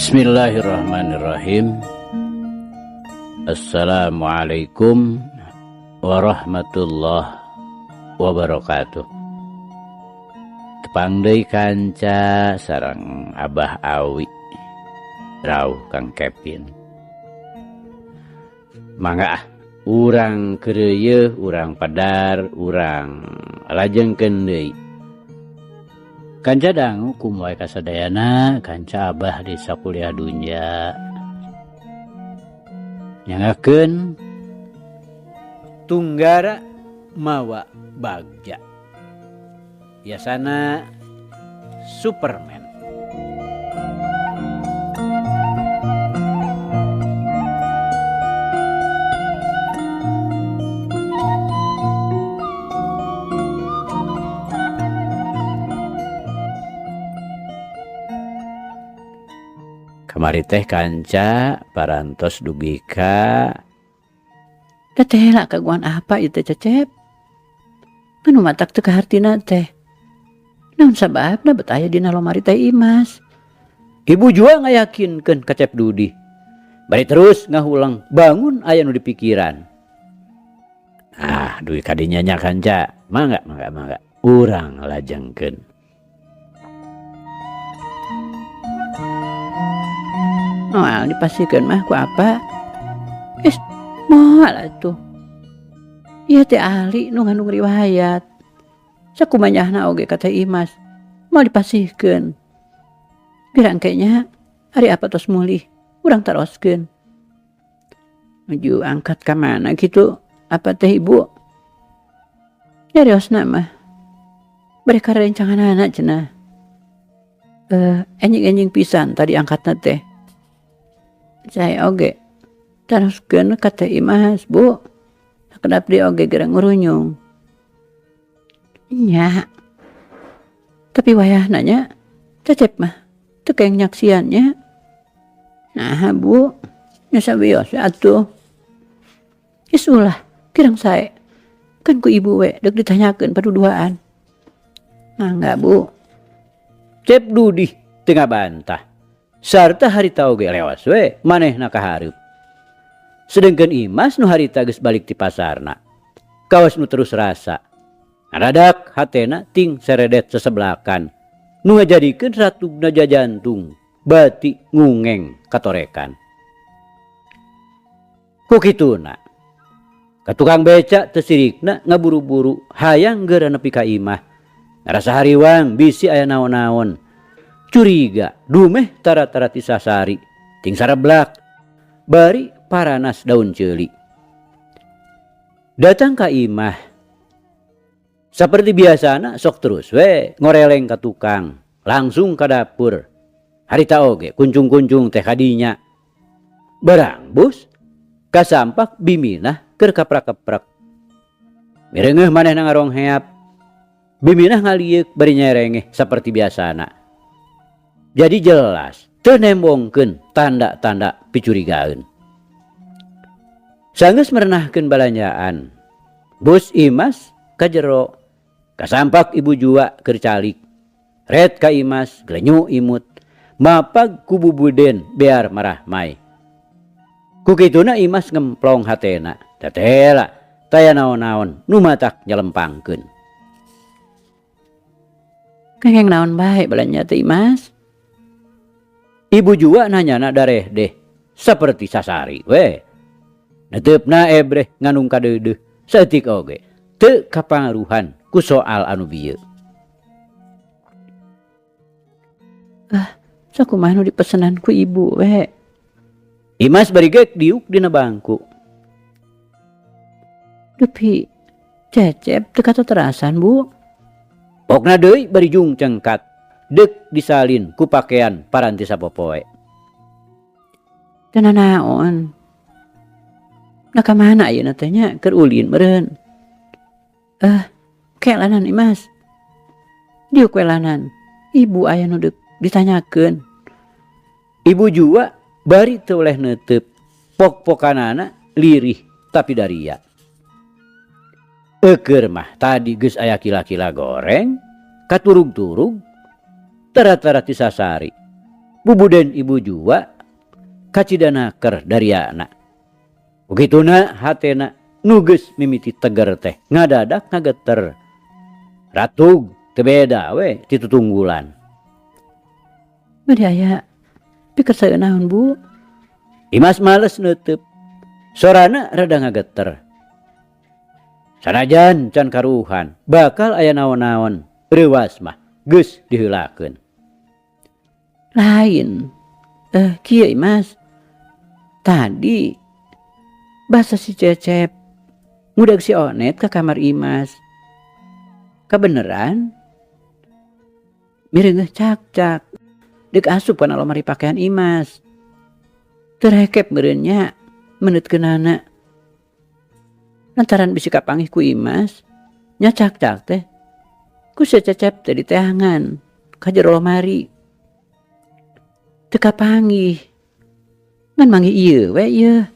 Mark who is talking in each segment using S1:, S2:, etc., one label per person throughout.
S1: Bismillahirrahmanirrahim. Assalamualaikum warahmatullahi wabarakatuh. Tepang deui kanca sareng Abah Awi Rauh Kang Kevin. Mangga ah, urang keureuyeung, urang padar, urang lajengkeun deui. Kanca dangu kumaha kasadayana kanca Abah di sakuliah dunya. Nyangakeun Tunggara mawa bagja. Biasana Superman. Kamari teh kanca parantos dugi ka
S2: Teteh lah kaguan apa ieu teh Cecep? Anu matak teu kahartina teh. Naon sababna bet aya dina lomari teh Imas?
S1: Ibu jua ngayakinkeun ka Cep Dudi. Bari terus ngahulang bangun aya nu dipikiran. Ah, dugi ka dinya nya kanca. Mangga mangga mangga urang lajengkeun.
S2: Moal dipasihkeun mah ku apa? Is, moal atuh. Ieu teh ahli nu ngandung riwayat. Sakumanyahna oge ka Teh Imas, moal dipasihkeun. Geura engke nya, ari apa tos mulih, urang taroskeun. Nuju angkat ka mana kitu apa teh ibu? Nyariosna mah. Bari karencanganana cenah. Enjing-enjing pisan tadi angkatna teh. Saya oge taroskeun ka Teh Imas, Bu. Sakedap deui oge geura ngurunyung. Nya. Tapi wayahna nya Cecep mah teu keng nyaksian nya. Naha Bu, nya sawios we atuh. Geus ulah, kirang sae. Kan ku ibu we deuk ditanyakeun paduduaan. Mangga Bu.
S1: Cep Dudih teu ngabantah. Sarta harita oge lewas we manehna ka hareup. Sedengkeun Imas nu harita geus balik ti pasarna. Kawas nu terus rasa. Ngadadak hatena ting seredet seseblakan. Nu ngajadikeun ratugna jajantung bati ngungeng katorekan. Ku kituna, ka tukang beca teu sirikna ngaburu-buru hayang geura nepi ka imah. Ngarasa hariwang bisi aya naon-naon. Curiga dumeh tara-tara ti sasari ting sareblak bari paranas daun ceuli. Datang ka imah saperti biasana sok terus we ngoreleng ka tukang langsung ka dapur. Harita oge kuncung-kuncung teh kadinya. Barang bus kasampak Biminah keur kaprak-keprek. Mireungeuh manehna ngarongheap. Biminah ngalieuk bari nyerengeh saperti biasana. Jadi jelas teu nembongkeun tanda-tanda picurigaeun. Sanggeus merenahkeun balanjaan, bus Imas ka jero, kasampak ibu jua keur calik. Ret ka Imas gelenyu imut, mapag ku bubuden bear marahmai. Ku kituna Imas ngemplong hatena, tetela taya naon-naon nu matak nyelempangkeun.
S2: Kengeng naon bae balanja teh Imas?
S1: Ibu jua nanyana dareh deh, seperti sasari we. Neteupna ebreh nganung kadeudeuh, saeutik oge teu kapangaruhan ku soal anu bieu.
S2: Ah, sakumaha nu dipesenan ku ibu we?
S1: Imas bari geuk diuk dina bangku.
S2: Dupi Cecep teu katoterasan, Bu.
S1: Pokna deui bari jung cengkat, deuk disalin ku pakean paranti sapopoe.
S2: Teu nanaon. Nah ka mana ayeuna teh nya keur ulin meureun. Kelanan Imas. Diuk we lanan. Ibu aya nu deuk ditanyakeun.
S1: Ibu jua bari teu oleh neuteub. Pok-pokanana lirih tapi daria. Eukeur mah tadi geus aya kila-kila goreng, katurug-turug, tara-tara ti sasari. Bubuden ibu jua kacida naker dariana. Kukituna hatena nu geus mimiti teger teh ngadadak ngageter. Ratug teu beda we ti tutunggulan.
S2: Bade aya pikir saeu naon bu?
S1: Imas males neuteub. Sorana rada ngageter. Sanajan can karuhan bakal aya naon-naon reuwas mah geus diheulakeun.
S2: Lain eh kieu Imas. Tadi basa si Cecep ngudag si Onet ka kamar Imas. Kabeneran mireungeuh cakcak deuk asup kana lomari pakaian Imas. Teu rekep meureun nya meundeutkeunana. Lantaran bisi kapanggih ku Imas, nya cakcak teh ku si Cecep teh diteangan ka jero lomari. Teu kapanggih, ngan manggih ieu we ieu.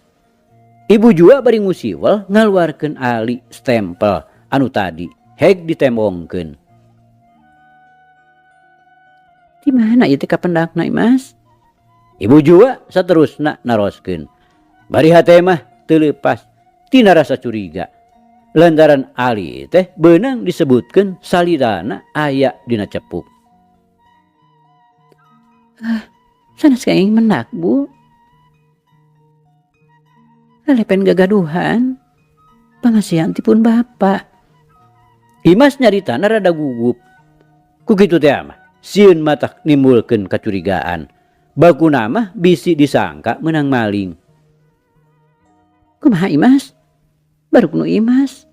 S1: Ibu jua bari ngusiwel ngaluarkeun ali stempel anu tadi heg ditembongkeun.
S2: Di mana ieu teh kapendakna Imas?
S1: Ibu jua saterusna naroskeun. Bari hate mah teu leupas tina rasa curiga. Lantaran ali teh beunang disebutkeun salirana aya dina cepuk.
S2: Sanes kaing mendak bu. Lelepen gagaduhan pangasihan ti pun bapa.
S1: Imas nyaritana rada gugup. Ku kitu teh mah sieun matak nimbulkeun kacurigaan. Bakuna mah bisi disangka meunang maling.
S2: Kumaha Imas? Baruk nu Imas.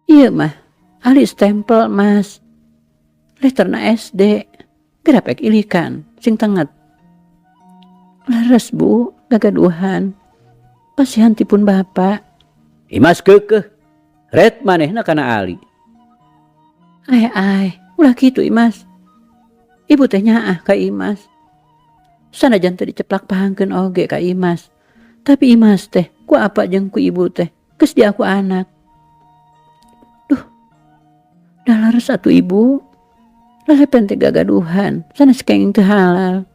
S2: Ieu mah ali stempel Mas. Letterna SD. Gerapek ilikan sing tenget. Leres bu gagaduhan. Pasihan ti pun bapa.
S1: Imas keukeuh. Ret manehna kana ali.
S2: Ai ai, ulah kitu Imas. Ibu teh nyaah ka Imas. Sanajan teu diceplak pahangkeun oge ka Imas. Tapi Imas teh ku apa jeung ku ibu teh geus diaku anak. Duh. Dah leres atuh ibu. Lelepen teh gagaduhan sanes kenging teu halal.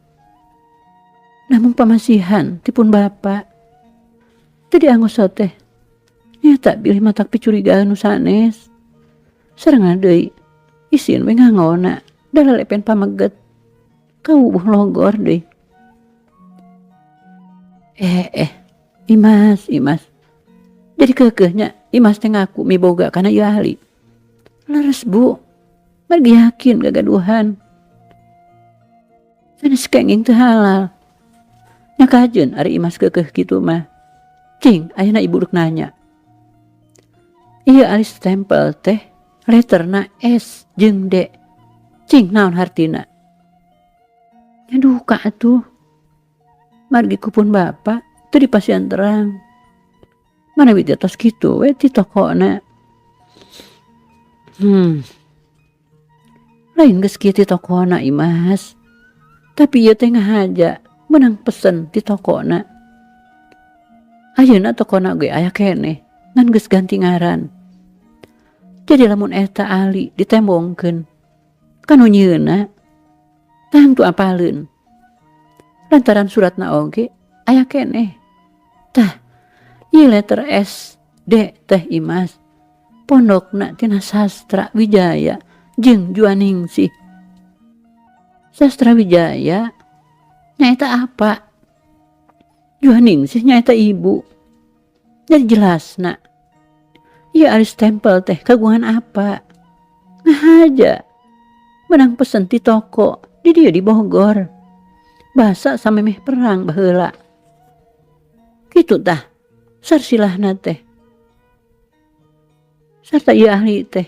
S2: Namung pamasihan ti pun bapa. Teu diangoso teh. Nyata bilih matak picurigaan nu sanes. Sarengan deui isin we ngangona da lelepen pameget. Kawubuh logor deui. Imas, Imas. Jadi keukeuh nya Imas teh ngaku miboga kana ieu ahli. Leres bu. Margi yakin gagaduhan. Sanes kenging teu halal. Nya kajeun ari Imas keukeuh kitu mah. Cing ayeuna ibu rek nanya. Ieu ali stempel teh letterna S jeung D. Cing naon hartina? Nya duka atuh. Margi ku pun bapa teu dipasihan terang. Manawi teh tos kitu we ti tokona. Lain geus kieu ti tokona Imas. Tapi ieu teh ngahaja meunang pesen ti tokona. Ayeuna tokona ge aya keneh ngan geus ganti ngaran. Jadi lamun eta ali ditembongkeun kanu nyieunna tangtu apaleun. Lantaran suratna oge aya keneh. Tah, ieu letter S D teh Imas. Pondokna tina Sastra Wijaya jeung Juaningsih. Sastra Wijaya nyaeta apa? Juaningsih nyaeta ibu. Jadi jelasna. Ieu ali stempel teh kagungan apa? Ngahaja. Menang pesen ti toko di dieu di Bogor. Basa samemeh perang baheula. Kitu tah sarsilahna teh. Sarta ieu ahli teh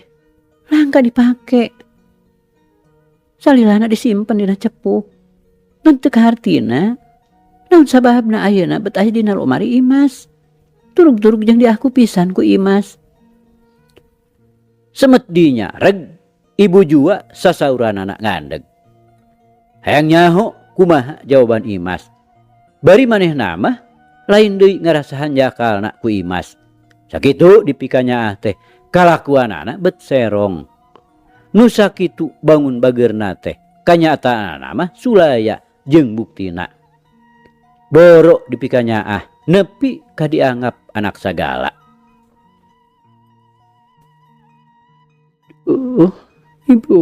S2: langka dipake. Salilahna disimpen dina cepuk. Ngan teu kahartina naon sababna ayeuna bet aya dina lomari Imas. Turug-turug jeung diaku pisan ku Imas.
S1: Semet dinya reg ibu jua sasauranana ngandeg. Hayang nyaho kumaha jawaban Imas. Bari manehna mah lain deui ngarasa hanjakalna ku Imas. Sakitu dipikanyaah teh kalakuanana bet serong. Nu sakitu bangun bageurna teh Kanyataanana mah sulaya jeung buktina. Boro dipikanyaah nepi ka dianggap anak sagala.
S2: Duh, ibu.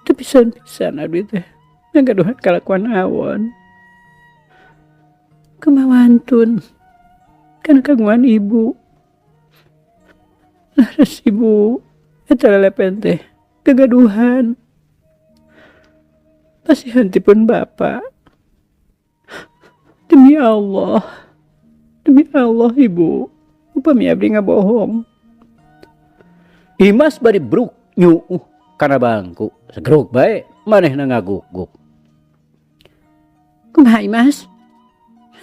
S2: Teu pisan-pisan abdi teh ngagaduhan kalakuan awon. Kumaha wantun kana kagungan ibu. Leres ibu eta lelepen teh gagaduhan. Pasihan ti pun bapa. Demi Allah, demi Allah ibu, upami abdi ngabohong.
S1: Imas bari bruk nyuuh kana bangku, segeruk bae manehna ngaguk-guk.
S2: Kumaha Imas?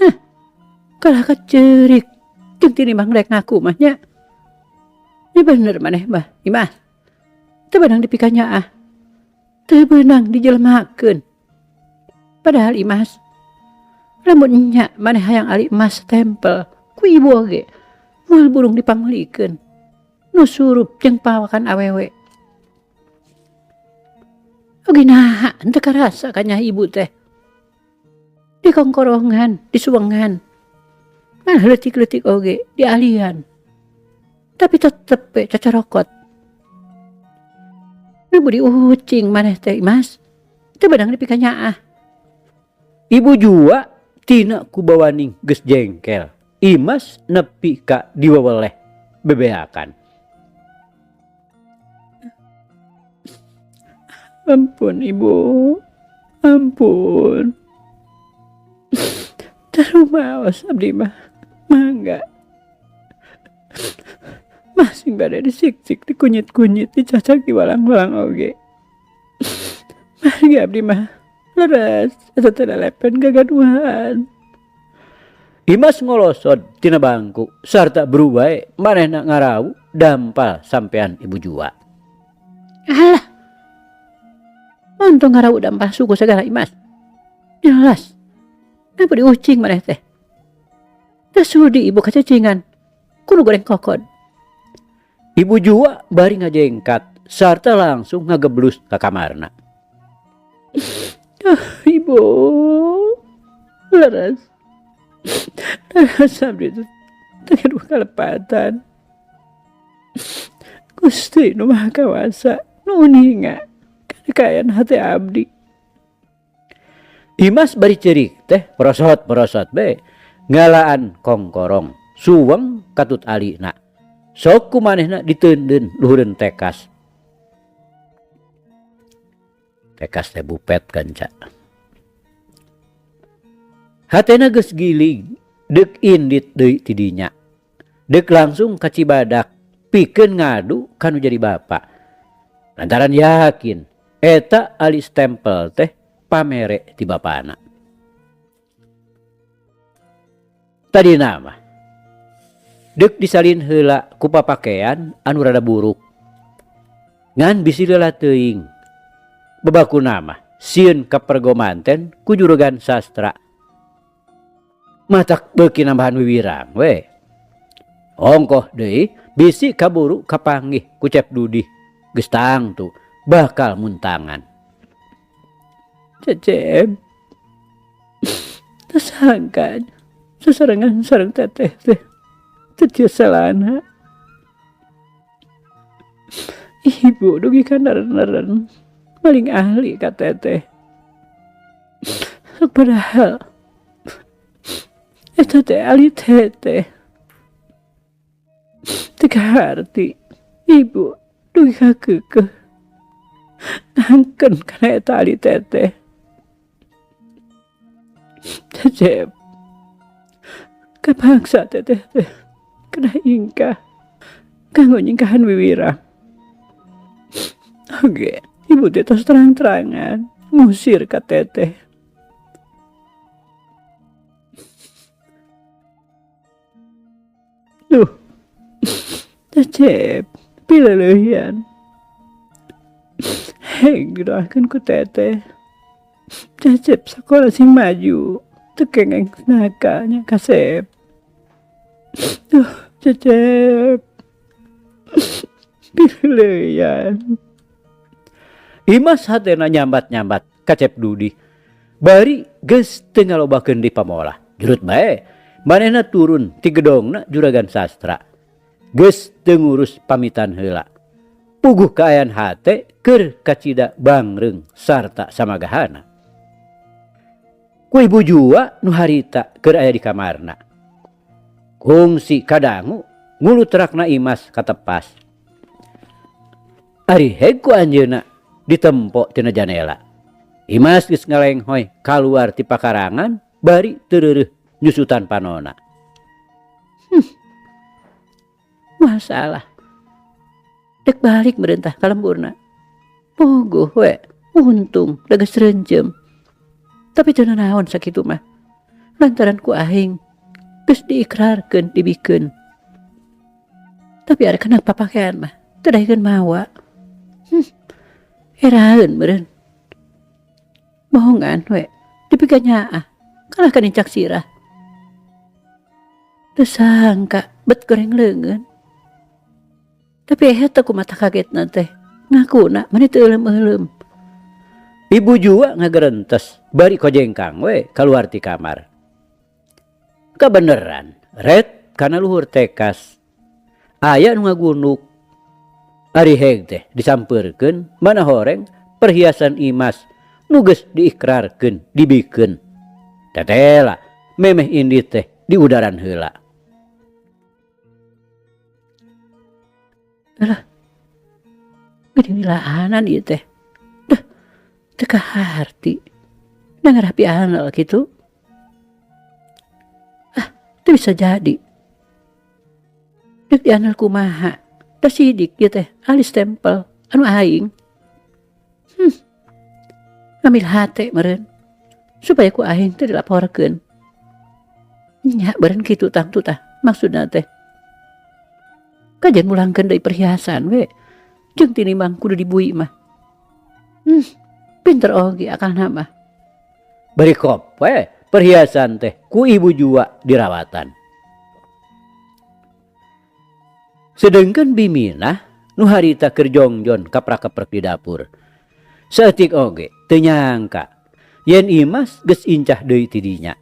S2: Hah, kalah ka ceurik jeung tinimbang rek ngaku mah nya. Nya bener maneh mah Imas. Teu beunang dipikanyaah. Teu beunang dijelemakeun. Padahal Imas, lamun nya maneh hayang ali emas tempel ku ibu oge moal burung dipanglikeun. Nu surup jeung pawakan awewe. Oge naha henteu karasa ka nyah ibu teh. Dikongkorongan, disuwengan. Malah leutik-leutik oge dialian. Tapi tetep we cacarokot. Nu budi ucing maneh teh Imas. Teu beunang dipikanyaah.
S1: Ibu jua tina kubawaning geus jengkel. Imas nepi ka diwaweleh bebeakan.
S2: Ampun ibu, ampun. Tarumaos abdi mah, mangga. Masing bade disiksik, dikunyit-kunyit, dicacak, diwalang-walang oge. Mangga abdi mah, leres, eta teh lelepen gagaduhan.
S1: Imas ngolosod tina bangku sarta berubae manehna ngarawu dampal sampean ibu jua.
S2: Alah. Montong ngarawu dampal suku sagala Imas. Jelas. Ngapa diucing maneh teh? Teu sudi ibu kacacingan. Kudu goreng kokod.
S1: Ibu jua bari ngajengkat sarta langsung ngageblus ka kamarna.
S2: Ah, ibu. Leres. Leres abdi teh teu kalepatan. Gusti nu Maha Kawasa nu uninga kana kaayaan hate abdi.
S1: Imas bari ceurik teh porosot-porosot bae ngalaan kongkorong suweng katut alina. Sok ku manehna diteundeun luhureun tekas. Tekas teh bupet kanca. Hatena geus gilig deuk indit deui ti dinya. Deuk langsung ka Cibadak pikeun ngadu ka nu jadi bapa. Lantaran yakin eta ali stempel teh pamere ti bapana. Tadina mah deuk disalin heula ku papakean anu rada buruk. Ngan bisi leula teuing. Babakuna mah sieun kapergomanten ku jurugan sastra. Matak beuki nambahan wiwirang we. Ongkoh deui bisi kaburu kapanggih ku Cep Dudih geus tangtu bakal muntangan.
S2: Cecep, teu sangka sasarengan sareng teteh teh teu tiasa lana. Ibu dugi ka neren-neren maling ahli ka teteh. Padahal eta teh ali teteh. Teu kaharti ibu dugi ka keukeuh ngangkeun kana eta ali teteh. Cecep, kapaksa teteh teh kena ingkah kanggo nyingkahan wiwirang. Oge, ibu teh tos terang-terangan ngusir ka teteh. Duh, Cecep, pileleuhian. Heng didoakeun ku teteh. Cecep sakola sing maju, teu kengeng nakalnya kasep. Duh, Cecep. Pileleuhian.
S1: Imas hatena nyambat-nyambat ka Cep Dudih. Bari geus teu ngalobakeun deui pamolah. Jurut bae manehna turun ti gedongna Juragan Sastra. Geus teu ngurus pamitan heula. Puguh kaayaan hate keur kacida bangreung sarta samagahana. Ku ibu jua nu harita keur aya di kamarna. Kungsi kadangu ngulutrakna Imas katepas. Ari heg ku anjeunna ditempo tina janela. Imas geus ngalenghoy kaluar ti pakarangan bari teu reureuh nyusutan panona.
S2: Masalah. Dek balik merentah ka lemburna. Puguh we, untung da geus rencem. Tapi teu nanaon sakitu mah. Lantaran ku aing geus diikrarkeun dibikeun. Tapi ari kana papakean mah teu daekeun mawa. Heraeun meureun. Bohongan we, dipikanyaah kalah ka nincak sirah. Teu sangka bet goreng leungeun. Tapi eta kumaha kagetna teh ngakuna mani teu euleum-euleum.
S1: Ibu jua ngagerentes bari kojengkang we kaluar ti kamar. Kabeneran ret kana luhur tekas. Aya nu ngagunduk. Ari heg teh disampeurkeun mana horeng perhiasan Imas nu geus diikrarkeun dibikeun. Tetela memeh indit teh diudaran heula.
S2: Alah, geuning dilaanan ieu teh. Duh, teu kaharti. Da ngarapi anal kitu. Ah, teu bisa jadi. Deuk dianal kumaha? Da sidik ieu teh alis stempel anu aing. Ngambil hate meureun supaya ku aing teh dilaporkeun. Nya beureun kitu tangtu tah maksudna teh. Kajian mulangkeun deui perhiasan we jeung tinimbang kudu dibui mah. Pinter oge akalna mah.
S1: Bari kop we perhiasan teh ku ibu jua dirawatan. Sedengkeun Biminah nu harita keur jongjon kaprak-keprek di dapur. Saeutik oge teu nyangka yen Imas geus incah deui ti dinya.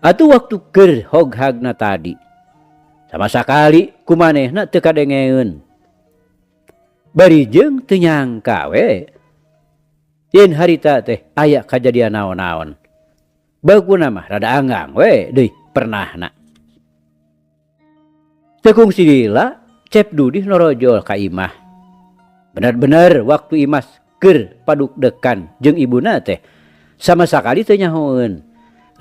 S1: Atuh waktu keur hoghagna tadi sama sakali ku manehna teu kadengeun. Bari jeung teu nyangka we yen harita teh aya kajadian naon-naon. Baguna mah rada anggang we deui pernahna. Teu kungsi lila Cep Dudih norojol ka imah. Bener-bener waktu Imas keur padukdekan jeung ibuna teh sama sakali teu nyahoeun.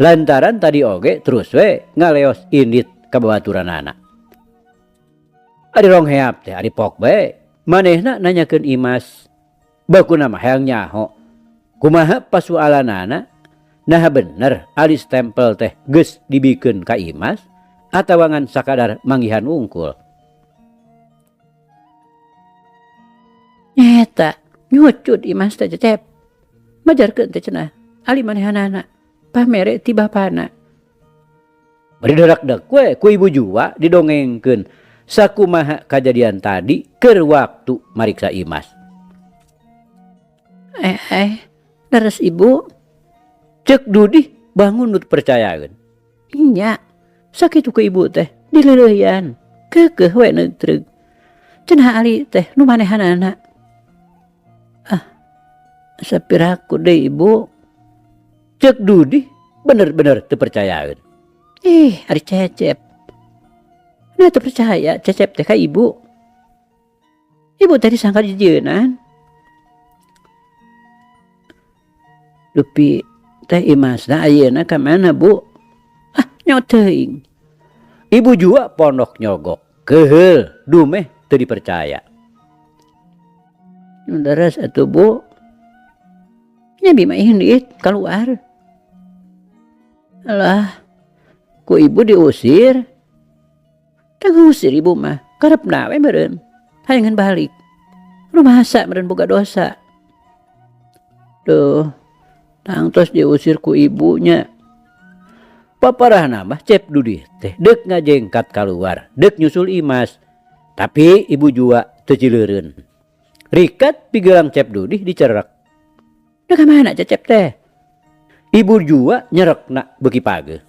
S1: Lantaran tadi oge terus we ngaleos indit ka babaturanana. Ari rongheap teh ari pok bae manehna nanyakeun Imas. Bakuna mah hayang nyaho kumaha pasualanana naha bener alis stempel teh geus dibikeun ka Imas atawa ngan sakadar manggihan wungkul.
S2: Nyeta nyucut Imas teh Cecep. Majarkeun teh cenah ali manehanana pamere ti bapana.
S1: Bari derak-dek we ku ibu jua didongengkeun sakumaha kajadian tadi keur waktu mariksa Imas.
S2: Leres ibu.
S1: Cek Dudih bangun nu teu percayaeun.
S2: Nya, sakitu ku ibu teh dileuleuyhan keukeuh we neutreug. Cenah ali teh nu manehanana. Ah, sapiraku deui ibu.
S1: Cek Dudih bener-bener teu percayaeun.
S2: Ih, ari Cecep. Nah teu percaya Cecep teh ka ibu. Ibu teh disangka jijeunan. Dupi teh Imasna ayeuna ka mana, Bu? Ah, nyaho teuing.
S1: Ibu jua pondok nyogok, keuheul dumeh teu dipercaya.
S2: Nu leres atuh, Bu. Nya bi mah indit kaluar. Alah, ku ibu diusir. Teu ngusir ibu mah, karepna we meureun. Hayangan balik. Rumasa meureun boga dosa. Duh, tangtos diusir ku ibunya.
S1: Paparahna mah Cep Dudih teh deuk ngajengkat kaluar, deuk nyusul Imas. Tapi ibu jua teu cileureun. Rikat pigelang Cep Dudih dicerek.
S2: Udah ka mana Cecep teh?
S1: Ibu jua nyerekna beuki pageuh.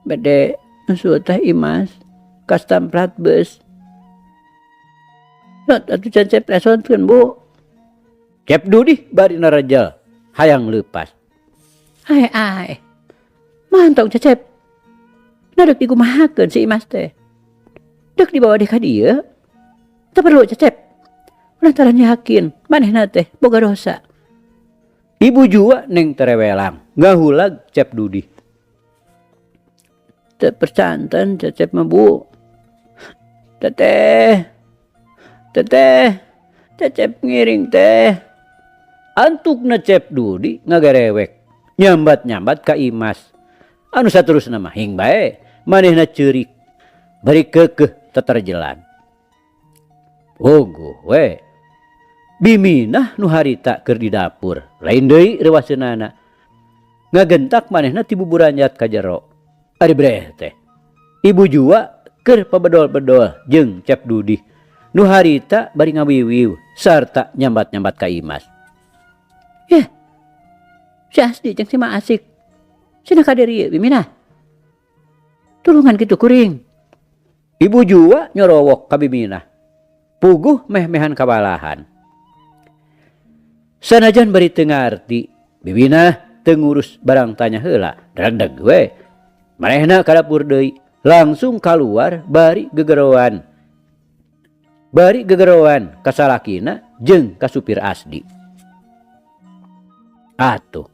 S2: Bade nyusul Teh Imas ka stamplat beus. Lot atuh Cecep lesontkeun, Bu.
S1: Cep Dudih bari narejel hayang leupas.
S2: Ae ae. Mantong Cecep. Na deuk dikumahakeun si Imas teh? Deuk dibawa deui ka dieu? Teu perlu, Cecep. Lantaran yakin manehna teh boga dosa.
S1: Ibu jua neng terewelang ngahulag Cep Dudih.
S2: Teu percanten Cecep mah, Bu. Teteh. Teteh. Cecep ngiring teh.
S1: Antukna Cep Dudi ngagerewek nyambat-nyambat ka Imas. Anu saterusna mah hing bae manehna ceurik bari keukeuh teterjelan. Puguh we. Biminah nu harita keur di dapur lain deui reuwaseunana. Ngagentak manehna ti buburanjat ka jero. Ari breh teh. Ibu jua keur pabedol-bedol jeung Cep Dudih nu harita bari ngawiwiw sarta nyambat-nyambat ka Imas.
S2: Yeh. Si Asdi jeung si Ma Asik. Cenah ka diri Biminah. Tulungan kitu kuring.
S1: Ibu jua nyorowok ka Biminah. Puguh meh-mehan kawalahan. Sanajan bari teu ngarti, Biminah teu ngurus barang tanya heula, dregdeg we. Manehna ka dapur deui, langsung kaluar bari gegeroan. Bari gegeroan ka salakina jeung ka supir Asdi. Atuh,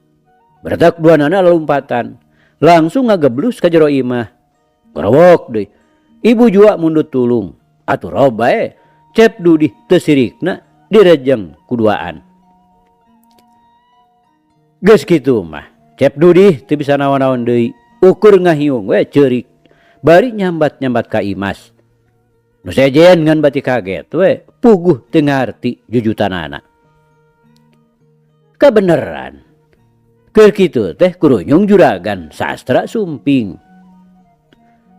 S1: beretak duanana lolumpatan, langsung ngageblus ka jero imah. Gorowok deui. Ibu jua mundut tulung. Atuh rob bae, Cep Dudih teu sirikna direjeng ku duaan. Geus kitu mah, Cep Dudih teu bisa naon-naon deui, ukur ngahiung we ceurik bari nyambat-nyambat ka Imas. Nu sejen ngan bati kaget we, puguh teu ngarti jujutanana. Kabeneran, keur kitu teh kurunyung juragan sastra sumping.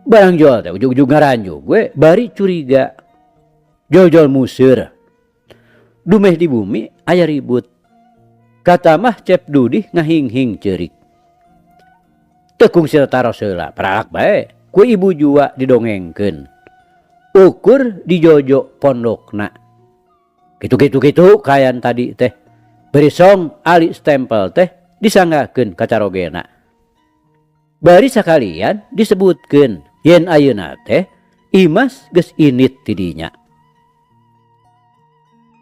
S1: Barang jual teh ujug-ujug ngaranjug we bari curiga. Jol-jol museur. Dumeh di bumi aya ribut. Katamah Cep Dudih ngahinghing ceurik. Teu kungsi taros heula paralak bae ku ibu jua didongengkeun. Ukur dijojo pondokna. Kitu-kitu kitu kayan tadi teh. Beri song ali stempel teh disanggakeun ka carogena. Bari sakalian disebutkeun yen ayeuna teh Imas geus init ti dinya.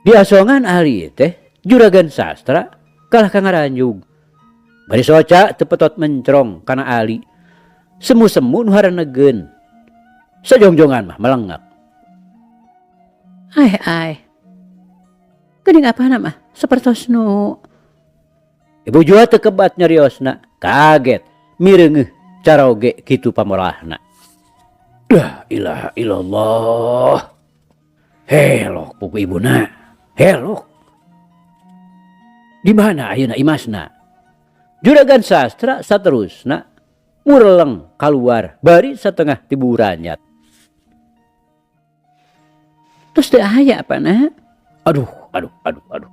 S1: Diasongan ali teh juragan sastra kalah ka ngaranjug. Bari soca teu petot mencrong kana ali. Semu-semu nu harenegeun. Sajongjongan mah melengek.
S2: Aeh aeh. Geuning apana mah sapertos nu.
S1: Ibu jua teu kebat nyariosna, kaget mireungeuh caroge kitu pamolahna. La ilaha illallah. Helok pugu ibuna, helok. Di mana ayeuna Imasna? Juragan sastra saterusna mureleng kaluar bari satengah tiburanyat.
S2: Terus teu aya apana?
S1: Aduh, aduh, aduh, aduh.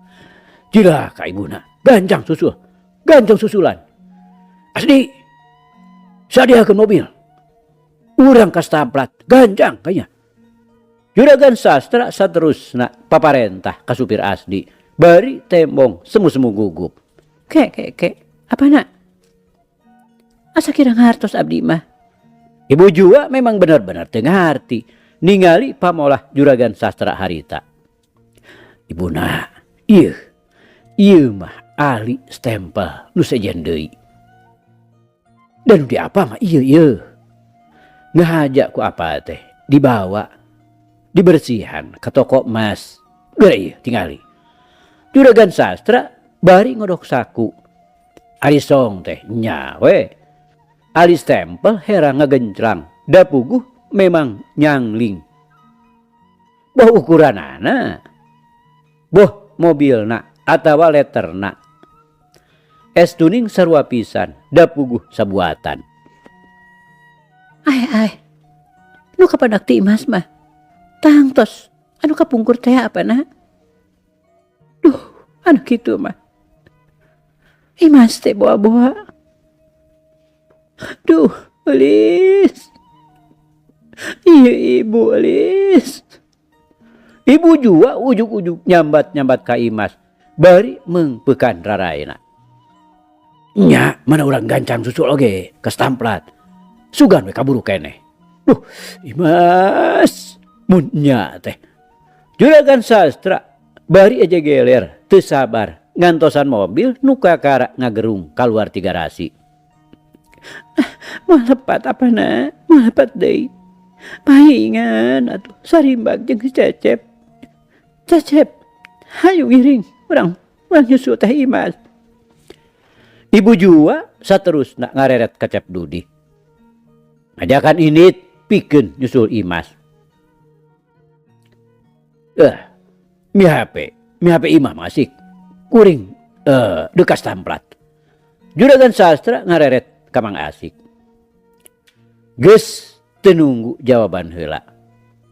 S1: Cilaka ibuna, gancang susul, gancang susulan. Asdi, sadiakeun mobil. Urang ka stamplat, gancang kayaknya. Juragan sastra saterusna paparentah ka supir Asdi, bari tembong semu-semu gugup.
S2: Ke, ke, ke, apana? Asa kira ngartos abdi mah.
S1: Ibu jua memang benar-benar teu ngarti ningali pamolah juragan sastra harita. Ibuna, ieu, ieu mah ahli stempel nu sejen deui. Dan di apa mah ieu ieu. Ngahaja ku apa teh dibawa dibersihan ke toko emas. Geura ieu tingali. Juragan sastra bari ngodok saku. Ari song teh nya we. Ali stempel hera ngagenclang. Da puguh memang nyangling. Boh ukuranana, boh mobilna atawa letterna. Es tuning sarua pisan, da puguh sabuatan.
S2: Ae ae. Nu kapandak ti Imas mah. Tangtos anu kapungkur teh apana? Anu kitu mah. Imas teh boa-boa. Duh, Elis. Iya ibu Elis.
S1: Ibu jua ujug-ujug nyambat-nyambat ka Imas bari meungpeukan raraina. Nya mana urang gancang susul oge ka stamplat. Sugan we kaburu keneh. Duh, Imas mun nya teh. Juragan Sastra bari aja geler teu sabar ngantosan mobil nu kakara ngagerung kaluar ti garasi.
S2: Ah, moal lepat apana, moal lepat deui. Paingan atuh sarimbag jeung si Cecep. Cecep, hayu ngiring urang urang nyusul Teh Imas.
S1: Ibu jua saterusna ngareret ka Cep Dudi. Ngajakan indit pikeun nyusul Imas. Eh, mi hape, mi hape imah masik. Kuring eh dekas tamplat. Juragan Sastra ngareret ka Mang Asik. Geus teu nunggu jawaban heula.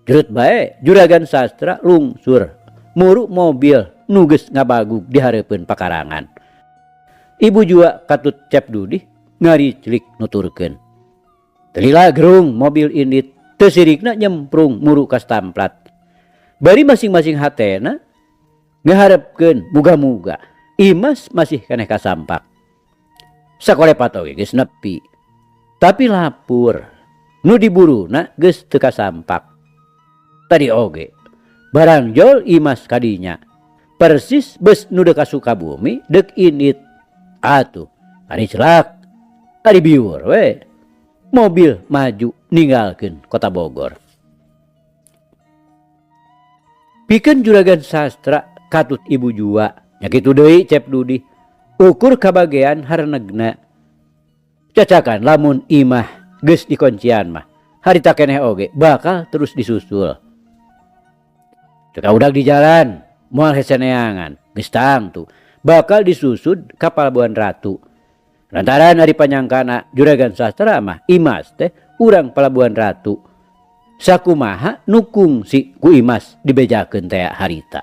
S1: Jurut bae Juragan Sastra lungsur muru mobil nu geus ngabagug di hareupeun pakarangan. Ibu jua katut Cep Dudih ngariclik nuturkeun. Teu lila gerung mobil indit teu sirikna nyemprung muru ka stamplat. Bari masing-masing hatena ngaharepkeun muga-muga Imas masih keneh kasampak. Sakolepat oge geus nepi. Tapi lapur nu diburuna geus teu kasampak. Tadi oge barangjol Imas kadinya persis bus nu deuk ka Sukabumi deuk indit. Atuh ari celak ari biwur we mobil maju ninggalkeun kota Bogor. Pikeun Juragan Sastra katut ibu jua nya kitu deui Cep Dudi ukur kabagean harenegna. Cacakan lamun imah geus dikoncian mah harita keneh oge bakal terus disusul. Teu kaudag di jalan moal hese neangan geus tangtu bakal disusud ka Palabuhan Ratu. Lantaran ari panyangkana Juragan Sastra mah Imas teh urang Palabuhan Ratu. Sakumaha nu kungsi ku Imas dibejakeun tea harita.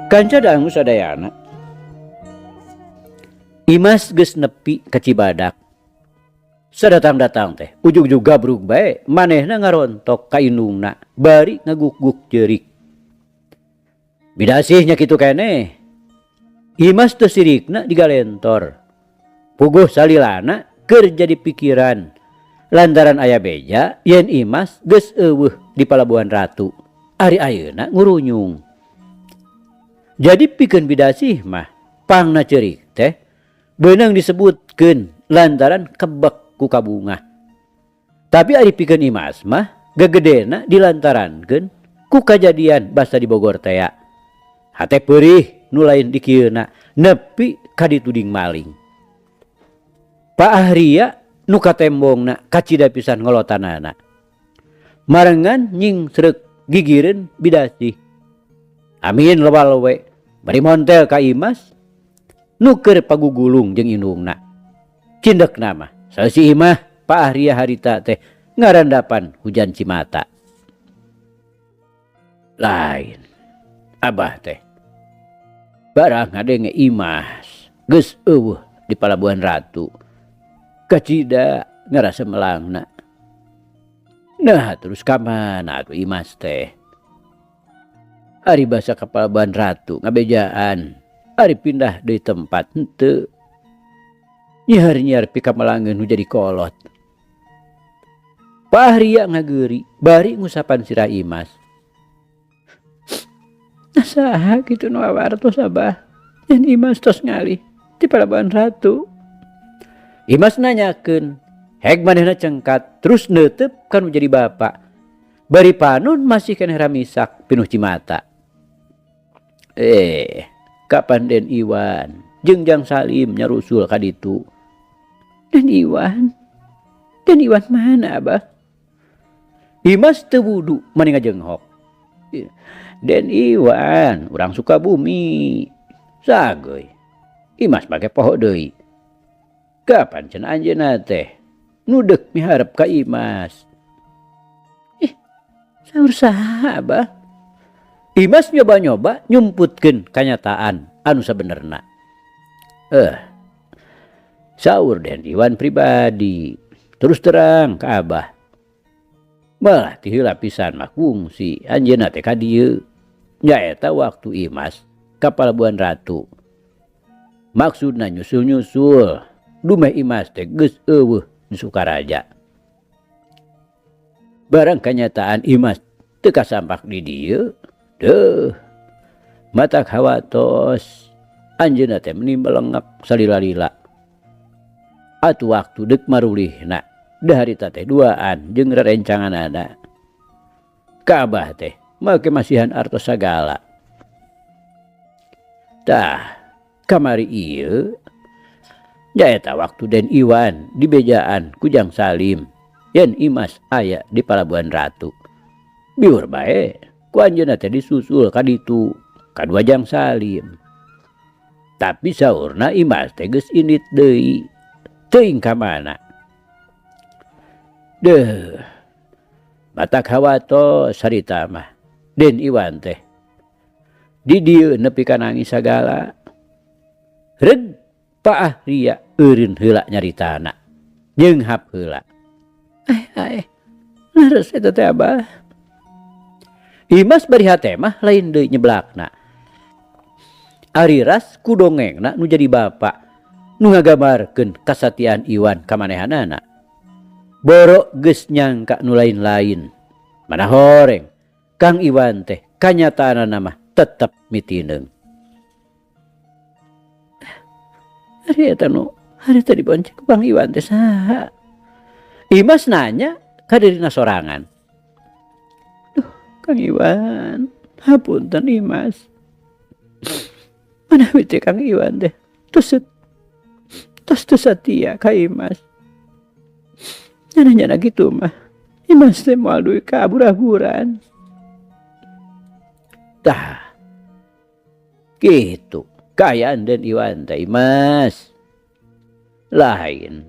S1: Kanca dangu sadayana. Imas geus nepi ka Cibadak. Sadatang-datang teh ujug-ujug gabrug bae manehna ngarontok ka indungna bari ngaguk-guk ceurik. Bidasih nya kitu keneh. Imas teu sirikna digalentor. Puguh salilana keur jadi pikiran lantaran aya beja yen Imas geus eueuh di Palabuhan Ratu. Ari ayeuna ngurunyung. Jadi pikeun bidasih mah pangna ceurik teh beunang disebutkeun lantaran kebek ku kabungah. Tapi ari pikeun Imas mah gegedena dilantarankeun ku kajadian basa di Bogor tea. Hate peurih nu lain dikieuna nepi ka dituding maling. Pak Ahria nu katembongna kacida pisan ngolotanana. Marengan nyingsereuk gigireun bidasih. Amin lewal we bari montel ka Imas nu keur pagugulung jeung indungna. Cindekna mah saleusi imah Pak Ahria harita teh ngarandapan hujan cimata. Lain abah teh barang ngadenge Imas geus eueuh di Palabuhan Ratu. Kacida ngarasa melangna. Nah, terus ka mana atuh Imas teh? Ari basa ka Palabuhan Ratu ngabejaan, ari pindah deui tempat henteu. Nyiar-nyiar pikamelangeun nu jadi kolot. Pak Arya ngageuri bari ngusapan sirah Imas.
S2: Nah, saha kitu nu awartos, Abah? Yen Imas tos ngalih ti Palabuhan Ratu.
S1: Imas nanyakeun, heg manehna cengkat terus neuteup ka nu jadi bapa. Bari panon masih keneh ramisak pinuh cimata. Eh, kapan Den Iwan jeung Jang Salim nyarusul ka ditu?
S2: Den Iwan? Den Iwan mana, Abah?
S1: Imas teu wudu mani ngajenghok. Den Iwan, urang Sukabumi. Sageuy. Imas make poho deui. Kapan cenah anjeunna teh nu deuk miharep ka Imas?
S2: Ih, saur saha, Abah?
S1: Imas nyoba-nyoba nyumputkeun kanyataan anu sabenerna. Eh, saur Den Iwan pribadi. Terus terang ka Abah. Malah ti heula pisan mah kungsi anjeunna teh ka dieu. Nyaeta waktu Imas ka Palabuhan Ratu. Maksudna nyusul-nyusul dumeh Imas teh geus eueuh di Sukaraja. Barang kanyataan Imas teu kasampak di dieu, deuh matak hawatos anjeunna teh meni melengak salila-lila. Atuh waktu deuk marulihna da harita teh duaan jeung rerencanganana. Ka Abah teh make masihan artos sagala. Tah, kamari ieu nyaeta waktu Den Iwan dibejaan ku Jang Salim yen Imas aya di Palabuhan Ratu. Biur bae ku anjeunna teh disusul ka ditu kadua Jang Salim. Tapi saurna Imas teh geus indit deui. Teuing ka mana. Deuh, matak hawatos harita mah Den Iwan teh. Di dieu nepi ka nangis sagala. Reug Pak Ahria eureun heula nyaritana. Nyeunghap heula.
S2: Eh, eh, leres eta teh, Abah.
S1: Imas bari hate mah lain deui nyeblakna. Ari ras ku dongengna nu jadi bapa nu ngagabarkeun kasatiaan Iwan ka manehanana. Boro geus nyangka nu lain-lain. Mana horeng Kang Iwan teh kanyataanana mah tetep mitineung.
S2: Ari eta nu harita dibonceng ku Kang Iwan teh saha?
S1: Imas nanya ka dirina sorangan.
S2: Duh, Kang Iwan, hapunten Imas. Manawi teh Kang Iwan teh tos tos teu satia ka Imas. Nyana-nyana kitu mah Imas teh moal dugi ka abur-aburan.
S1: Tah, kitu kaayaan Den Iwan teh, Imas. Lain.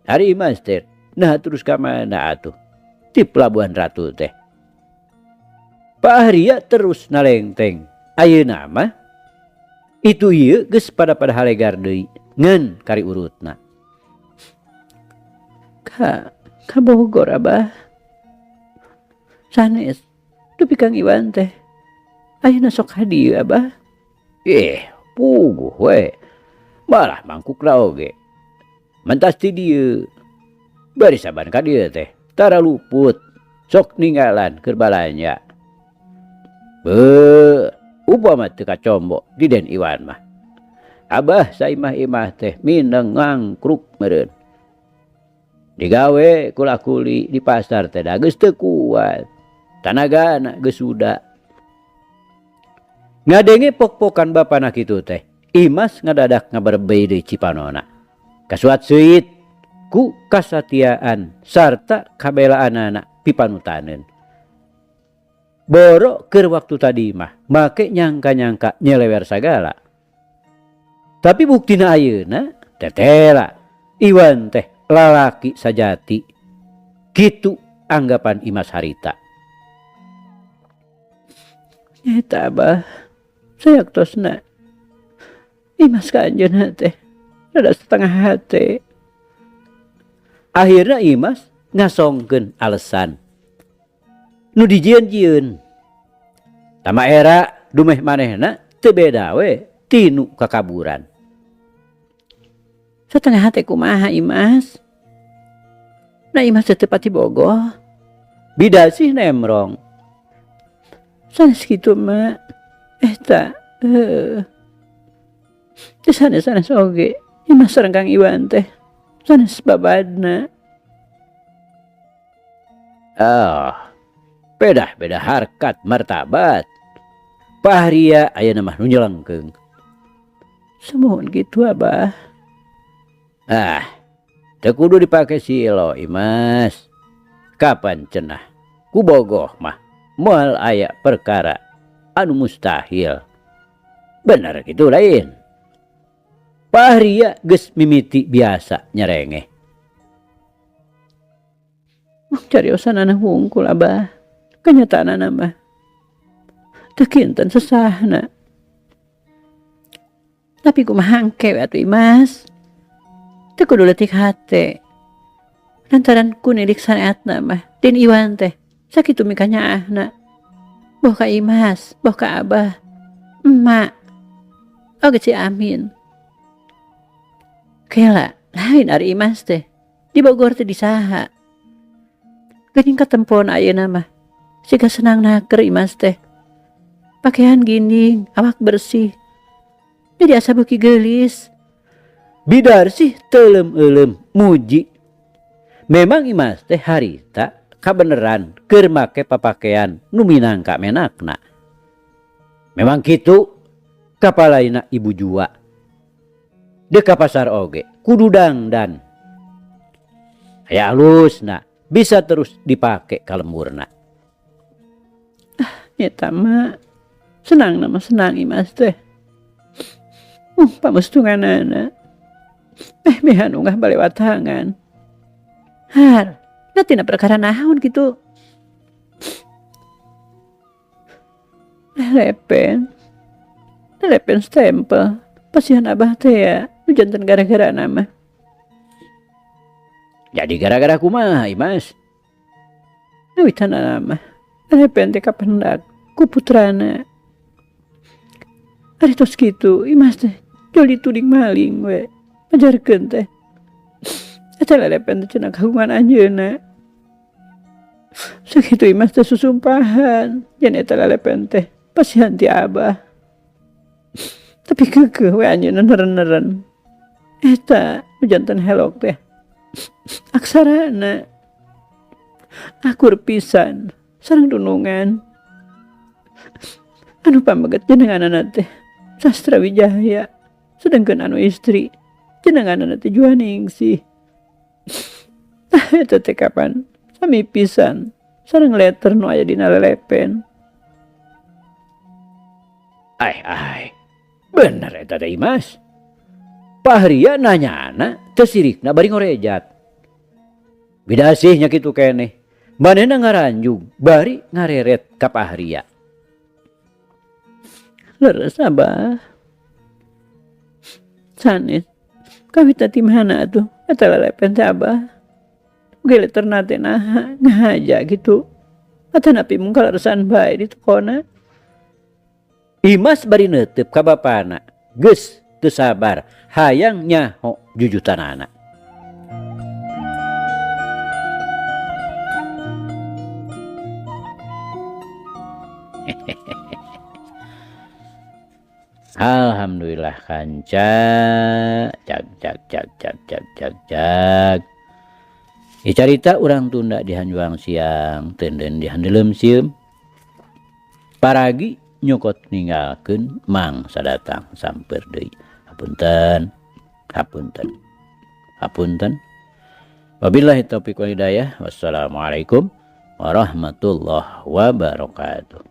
S1: Ari Imas teh nah terus ka mana atuh? Ti Pelabuhan Ratu teh. Pak Arya terus nalengteng. Ayeuna mah itu ieu geus pada-pada halegar deui ngan kari urutna.
S2: Ka Bogor, Abah. Sanes, dupi Kang Iwan teh ayeuna sok ka dieu, Abah.
S1: Eh, puguh we. Malah mangkukna oge. Mentas ti dieu. Bari saban ka dieu teh tara luput. Sok ninggalan keur balanja. Beuh, upama teu kacombo di Den Iwan mah. Abah saimah-imah teh mineng ngangkruk meureun. Digawe kula-kuli di pasar teh da geus teu kuat. Tanagana geus suda. Ngadenge pok-pokan bapana kitu teh, Imas ngadadak ngaberebei deui cipanona. Kasuat seuit ku kasatiaan sarta kabelaanana pipanutaneun. Boro keur waktu tadi mah make nyangka-nyangka nyelewer sagala. Tapi buktina ayeuna tetela Iwan teh lalaki sajati. Kitu anggapan Imas harita.
S2: Nyaeta, Abah, sayaktosna Imas ka anjeunna teh rada setengah hate.
S1: Akhirna Imas ngasongkeun alesan. Nu dijieun-jieun. Tama era dumeh manehna teu beda we tinu kakaburan.
S2: Satengah hate kumaha Imas? Na Imas teu teu pati bogoh.
S1: Bidasih nemrong.
S2: Sanes kitu ma. Eta heuh. Teu sanes-sanes oge Imas sareng Kang Iwan teh sanes babadna.
S1: Ah, beda-beda harkat martabat. Pahria ayeuna mah nu nyelengkeung.
S2: Sumuhun kitu Abah.
S1: Ah, teu kudu dipake silo Imas. Kapan cenah ku bogoh mah moal aya perkara anu mustahil. Bener kitu lain. Pahria geus mimiti biasa nyerengeh.
S2: Cariosanana hungkul Abah. Kanyataanana mah teu kinten sesahna. Tapi kumaha engke we atuh Imas. Teu kudu leutik hate. Lantaran ku nilik sareatna mah Din Iwan teh sakitu mikanyaahna. Boh ka Imas, boh ka Abah, emak, oge Ci Amin. Kela lain ari Imas teh di Bogor teh di saha. Geuning katempon ayeuna mah siga senang naker Imas teh. Pakaian ginding, awak bersih. Jadi asa beuki geulis.
S1: Bidarsih teuleum-euleum muji. Memang Imas teh harita kabeneran keur make papakaian nu minangka menakna. Memang kitu kapalaina ibu jua. Deuk ka pasar oge kudu dangdan. Aya alusna bisa terus dipake ka lemburna.
S2: Ah, nyeta mah senang nama senang Imas teh. Pamustunganana. Mehan ungah balewatangan. Har, na tina perkara naon kitu? Lelepen. Lelepen stempel. Pasihan Abah teh ya, nu janten gara-gara nama.
S1: Jadi gara-gara kumaha Imas?
S2: Awitan mah lelepen teh kapendak ku putrana. Ari tos kitu Imas teh jol dituding maling we. Ajarkeun teh. Eta lelepen teh cenah kagungan anjeunna. Sakitu Imas teh susumpahan yen eta lelepen teh pasihan ti Abah. Tapi keukeuh we anjeunna neren-neren. Eta nu janten helok teh. Aksarana akur pisan sareng dunungan. Anu pameget jenenganana teh Sastra Wijaya, sedengkeun anu istri jenenganana teh Juaningsih. Tah eta teh kapan sami pisan sareng letter nu aya dina lelepen.
S1: Ai ai, bener eta teh Imas. Pahria nanyana teu sirikna bari ngorejat. Bidasih nya kitu keneh. Manehna ngaranjug bari ngareret ka Pahria.
S2: Leres Abah. Sanes kawita ti mana atuh eta lelepen teh Abah. Oge letterna teh naha ngahaja kitu. Atanapi mung kaleresan bae di tokona.
S1: Imas bari neuteup ka bapana. Geus teu sabar hayang nyaho jujutanana. Alhamdulillah kanca cag cag cag cag cag cag cag. Dicarita urang tunda di hanjuang siang tenden di handeuleum sieum. Paragi nyokot ninggalkeun mangsa datang samper deui. Hapunten, hapunten, hapunten. Wabillahi taufiq wal hidayah. Wassalamualaikum warahmatullahi wabarakatuh.